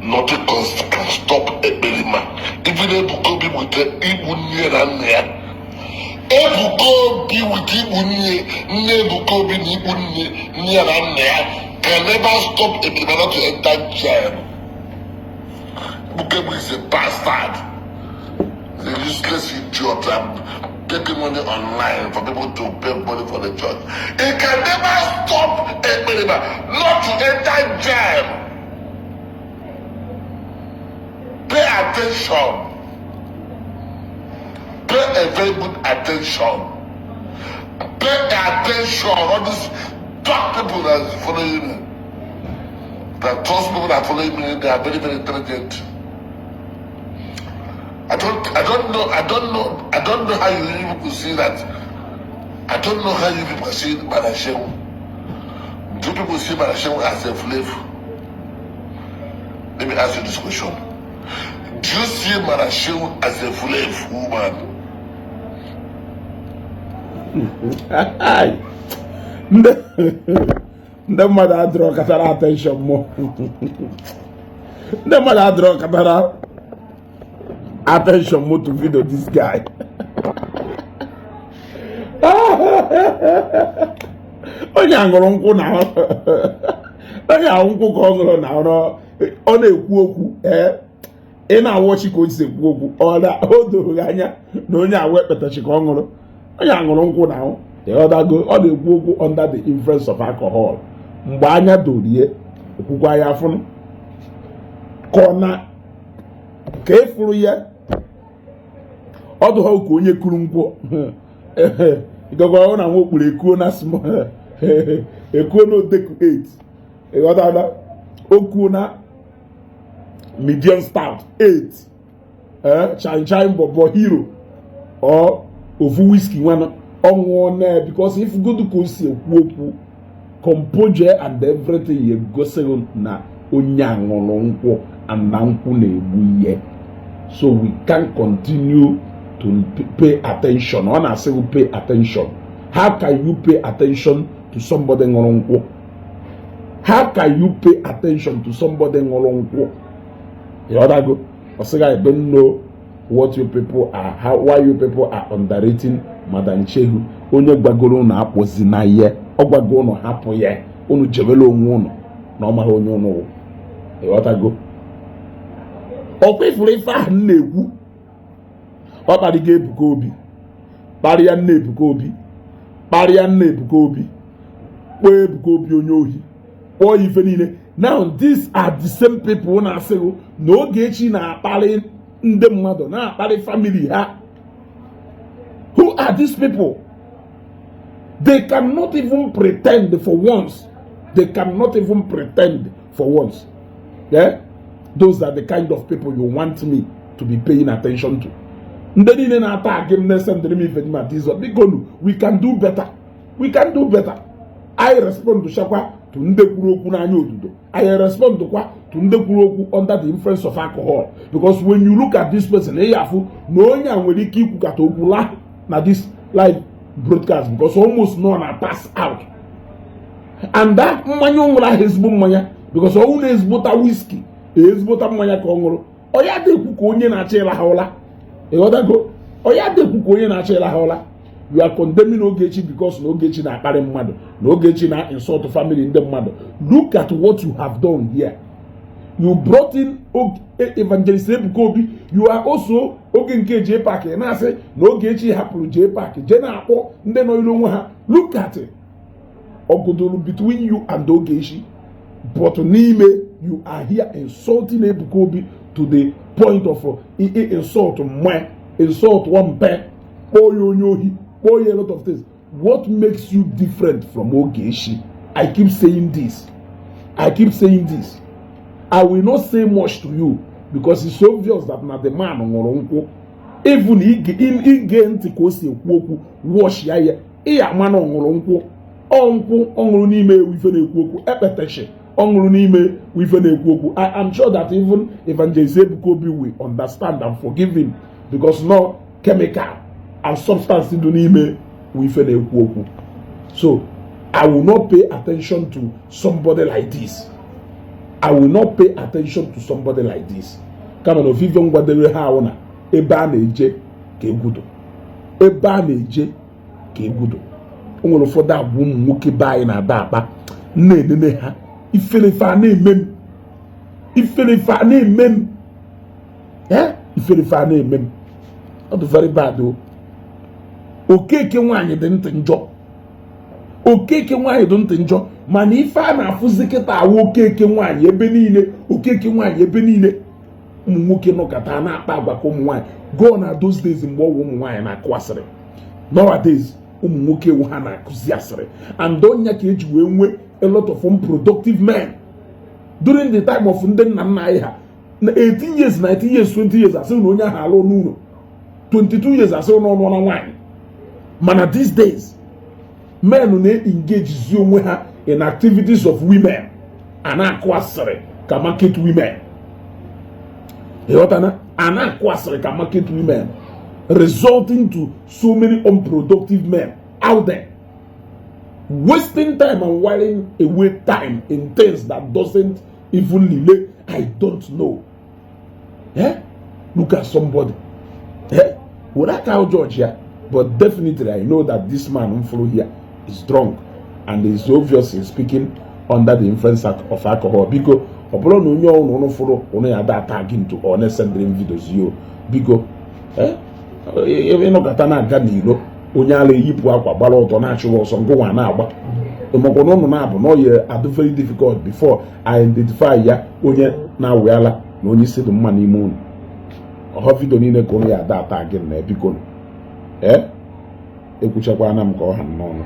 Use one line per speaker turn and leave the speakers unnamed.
Nothing can stop Ekperima. Even Ebuka Obi with igbu nne na nna ya. Ebuka Obi with igbu nne, nne Ebuka Obi na igbu nne, nne ya na nna ya can never stop Ekperima not to enter jail. Ebuka Obi is a bastard. He's a useless idiot. I'm taking money online for people to pay money for the church. It can never stop Ekperima not to enter jail. Pay attention. Pay a very good attention. Pay attention. All these dark people that is following me. That trust people that follow me, they are very, very intelligent. I don't know how you people see that. I don't know how you people see Madam Shehu. Do people see Madam Shehu as a slave? Let me ask you this question. Do you see Madam Shehu as a slave woman?
Ndị mmadụ adịrọ katara attention mụ, ndị mmadụ adịrọ katara attention mụ to video this guy. Onye a ṅụrụ nkwụ na onye ahụ nkwụ ka ọ ṅụrụ na ọ na-ekwu okwu. Ee, ị na-awọchi ka o si ekwu okwu, ọ na o doro gị anya na onye ahụ ekpetachi ka ọ ṅụrụ. Onye a ṅụrụ nkwụ na ahụ, ịghọtago? Ọ na-ekwu okwu under the influence of alcohol. Mgbe anya dorie, okwukwa ya afụnụ ka ọ na ka efuru ya ọdụ ha ka onye kuru nkwụ ịgọgọ ọ na nwa okpuru ekuo na small ekuo na odeku 8, ịghọtala? Okuo na medium stout 8, eh, chai chai mbọbọ hero or ofu whisky nwana ọ ṅụọ na, because if good ka o si ekwu okwu, composure and everything ya egosighị na onye a ṅụrụ nkwụ and na nkwụ na-egbu ihe. So we can continue to pay attention. Ọ na-asị gị pay attention. How can you pay attention to somebody ṅụrụ nkwụ? How can you pay attention to somebody ṅụrụ nkwụ? Ịghọtago? Ọ sịghị, "I don't know what you people are, how, why you people are underrating Madam Shehu." Onye gwagoro unu akpọzi na ihe ọ gwago unu, hapụ ya, unu jebere onwe unu na ọ maghị onye unu wụ. Ịghọtago? Ọkwa ifuru ife ahụ m na-ekwu, ọ kparịgo Ebuka Obi, kparịa nna Ebuka Obi, kparịa nna Ebuka Obi, kpọọ Ebuka Obi onye ohi, kpọọ ya ife niile. Now these are the same people na-asịghị na Ogechi na-akparị ndị mmadụ, na-akparị family ha. Who are these people? They cannot even pretend for once. They cannot even pretend for once. Yeah, those are the kind of people you want me to be paying attention to. Ndị niile na-ata agị m na-esendịrị m ife ma this one, biko nu, we can do better, we can do better. I respond chakwa to ndị kwuru okwu n'anya odudo. I respond kwa to ndị kwuru okwu under the influence of alcohol, because when you look at this person, ị ya afụ na onye a nwere ike ikwukata okwu la na this live broadcast, because almost nọ na pass out. And that mmanya ọ ṅụrụ ahụ, ezigbo mmanya, because ọnwụ na ezigbota whisky, ezigbota mmanya ka ọ ṅụrụ. Ọ ya dị ekwu ka onye na-achọ ịlaha ụla. Ịghọtago? Ọ ya dị ekwu ka onye na-achọ ịlaha ụla. You are condemning Ogechi because na Ogechi na-akparị mmadụ, na Ogechi na insult family ndị mmadụ. Look at what you have done here. You brought in Evangelist Ebuka Obi. You are also oge nke J Park na-asị na Ogechi hapụrụ J Park jee na-akpọ ndị nọ ilu onwe ha. Look at it. Ọgụdoro between you and Ogechi, but n'ime you are here insulting Ebuka Obi to the point of insult mwe insult one mpe, kpọọ ya onye ohi, kpọọ ya a lot of things. What makes you different from Ogechi? I keep saying this, I keep saying this. I will not say much to you because it's obvious that na the man ṅụrụ nkwụ. Even ige ntị ka o si ekwu okwu, wash ya ya, ị ama na ọ ṅụrụ nkwụ. Ọ nkwụ ọ ṅụrụ n'ime ewu ife na-ekwu okwu, ekpetechi ọ ṅụrụ n'ime ife na-ekwu okwu. I am sure that even Evangelist Ebuka Obi will understand and forgive him, because no chemical and substance dị n'ime ife na-ekwu okwu. So I will not pay attention to somebody like this. I will not pay attention to somebody like this. Kama na ofufe ngwadebe ha ahụ na ebe a na-eje ka egwudo, ebe a na-eje ka egwudo. O nwere ụfọdụ agwa ụmụ nwoke be anyị na-ada akpa na-enene ha, iferefe a na-eme m, iferefe a na-eme m, eh, iferefe a na-eme m. Ọ dị very bad o. Okeke nwaanyị dị ntị njọ, Okeke nwaanyị dị ntị njọ. Mana ife a na-afụzi kịta awụ Okeke nwaanyị ebe niile, Okeke nwaanyị ebe niile. Ụmụ nwoke nọkọta na-akpa agwa ka ụmụ nwaanyị. Go na those days mgbe ọwụ ụmụ nwaanyị na-akụ asịrị, nowadays ụmụ nwoke ewu ha na-akụzi asịrị. And onya ka eji wee nwee a lot of unproductive men. During the time of ndị nna nna anyị ha na 18 years, 19 years, 20 years, asị na onye ahụ alụ n'ụlọ, 22 years, asị na ọnụ na nwaanyị. Mana these days, men na-engage zi onwe ha in activities of women, a na-akụ asịrị ka market women. Ịghọtana? A na-akụ asịrị ka market women, resulting to so many unproductive men out there wasting time and whiling away time in things that doesn't even relate. I don't know. Eh? Look at somebody. Eh? Would I call George here? But definitely I know that this man follow here is drunk and is obviously speaking under the influence of alcohol. Biko, ọ bụrụ na onye ọnụ ụnụ fụrụ ụnụ ya da tag into or na-esendịrị m videos yo, biko, eh? Ịnọkọta na-aga n'ilo, onye ala eyipụ akwa gbara ọtọ na-achụghị ọsọ, ngụnwa na-agba makwa na ụnụ na-abụ na oye adụ very difficult before I identify ya, onye na-awụ ala na onye isi dị mma n'ime ụnụ. Ọhọ video niile ka ụnụ ya ada ata gị na, biko. Ee, ekwuchakwana m ka ọ ha n'ọnụ.